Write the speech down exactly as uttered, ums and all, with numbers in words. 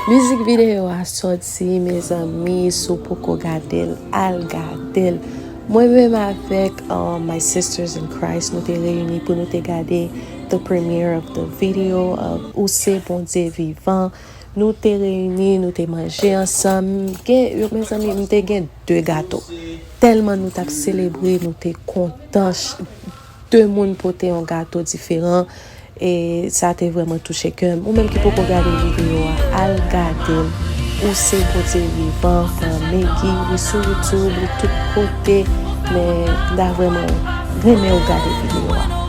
Mizik videyo a sòti, mezanmi, si w poko gade l, al gade l. Mwen menm avèk uh, my sisters in Christ, nou te reyini pou nou te gade the premiere of the video of Ou se Bondye vivan. Nou te reyini, nou te manje ansanm. Gen, yo, mezanmi, m te gen de gato. Tèlman nou t ap selebre, nou te kontan. De moun pote yon gato diferan. E sa te vrèman touche kè m. Ou menm ki poko gade videyo a, al gade l. Ou se Bondye vivan, fan Megi, li sou YouTube, li tout kote. Men m ta vrèman renmen ou gade videyo a.